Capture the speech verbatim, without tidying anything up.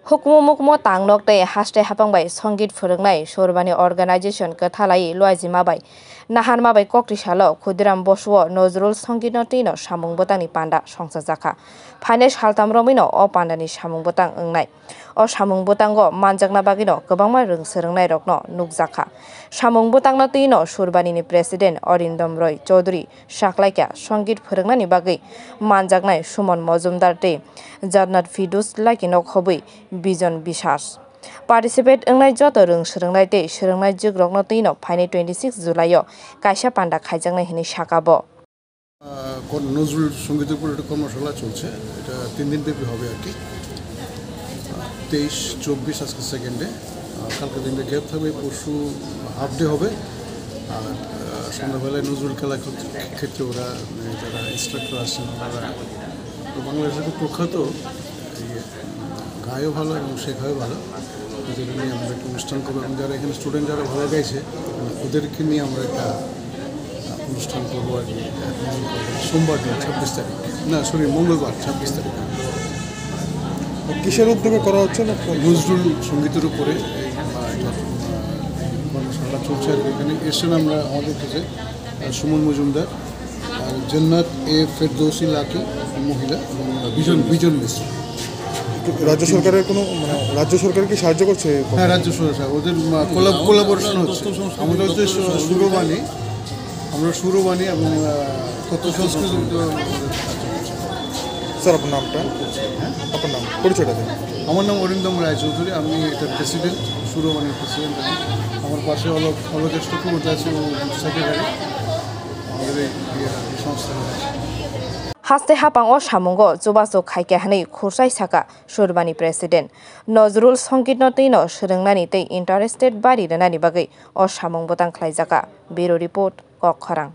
Hukumu mukumu tangnok tei haste hapang bai songit phwrwngnai Surbani organization kwthalai Luajima bai Naharma bai kokti salo Khudiram Bosuo Nozrul songitno twino samung bwtangni panda songchajakha. Phainai saltam romwino o pandani samung bwtang wngnai. O samung bwtango manjakna bagwino kwbangma rwng swrwngnairokno nukjakha. Samung bwtangno twino Surbanini president Arindam Roy Chaudhary saklaikha songit phwrwngnani bagwi manjaknai Suman Mojumdar tei Jannat Fidus Lucky no khobwi Bijon Biswas. Participate wngnai joto rwng swrwngnai tei swrwngnai jwkrokno twino phainai twenty six July o kaisa panda khaijaknai hwnwi sakha bo. আহ, কর-, নজরুল সঙ্গীতের উপর একটা কর্মশালা চলছে, এটা তিন দিন ব্যাপী হবে আর কি। তেইশ, চব্বিশ আজকে সেকেন্ড ডে, কালকে দিনটা গ্যাপ থাকবে, পরশু হাফ ডে হবে। আর আহ, সন্ধ্যাবেলায় নজরুল খেলা ক্ষেত্রে, ক্ষেত্রে ওরা, মানে, যারা ইনস্ট্রাক্টর আছেন, ওনারা তো বাংলাদেশের খুব প্রখ্যাত এই গায়ও ভালো এবং শেখাও ভালো। যেটা নিয়ে আমরা একটা অনুষ্ঠান করবো এবং যারা এখানে স্টুডেন্ট যারা ভালো গাইছে, ওদেরকে নিয়ে আমরা একটা, আহ, অনুষ্ঠান করবো আর কি। সোমবার দিন, ছাব্বিশ তারিখ, না, সরি, মঙ্গলবার, ছাব্বিশ তারিখ। কিসের উদ্যোগে করা হচ্ছে না? নজরুল সঙ্গীতের উপরে এই, আহ, একটা, আহ, কর্মশালা চলছে আর কি। এখানে এসছেন আমরা, আমাদের কাছে, আহ, সুমন মজুমদার, আর জান্নাত এ ফেরদৌসি লাকি, মহিলা, এবং বিজন, বিজন মিশ্র। রাজ্য সরকারের কোনো, মানে, রাজ্য সরকার কি সাহায্য করছে? হ্যাঁ, রাজ্য সরকার, ওদের, আহ, কোলা-, কোলাবোরেশন হচ্ছে। আমাদের হচ্ছে সু-, সুরবাণী, আমরা সুরবাণী এবং, আহ, তথ্য সংস্কৃতি। স্যার, আপনার নামটা? হ্যাঁ? আপনার নাম, পরিচয়টা দিন। আমার নাম অরিন্দম রায়চৌধুরী, আমি এটার প্রেসিডেন্ট, সুরবাণীর প্রেসিডেন্ট আমি। আমার পাশে অলক, অলকেশ চক্রবর্তী আছে, ও সেক্রেটারি। আমাদের এই, ইয়ে, সংস্থা। Haste hapang o samungo chubachu khaikha hwnwi Khursai sakha Surbani president. Nozrul songitno twino swrwngnani tei interested bari rwnani bagwi o samung bwtang khlaijakha. Bureau report, Kok Khorang.